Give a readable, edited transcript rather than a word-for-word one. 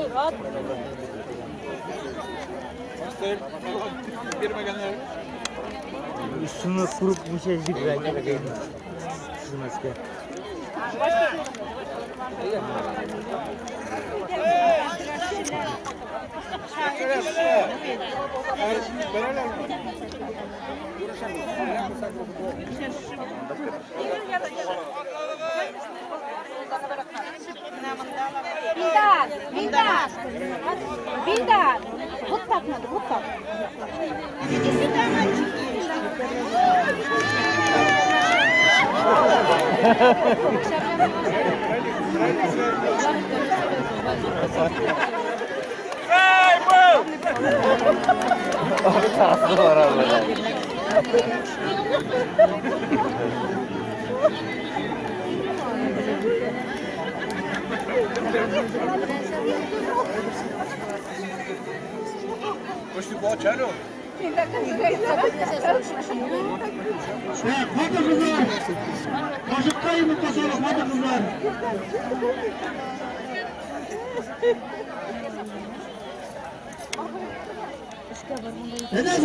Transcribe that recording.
Айрат. Şunu kurup bir şey Sığmaz. Вильдан, Вильдан, Вильдан. Вот так надо, вот так. Иди сюда, мальчики. Хатын-кызлар, ашыккан поселок хатын-кызлар. Neden?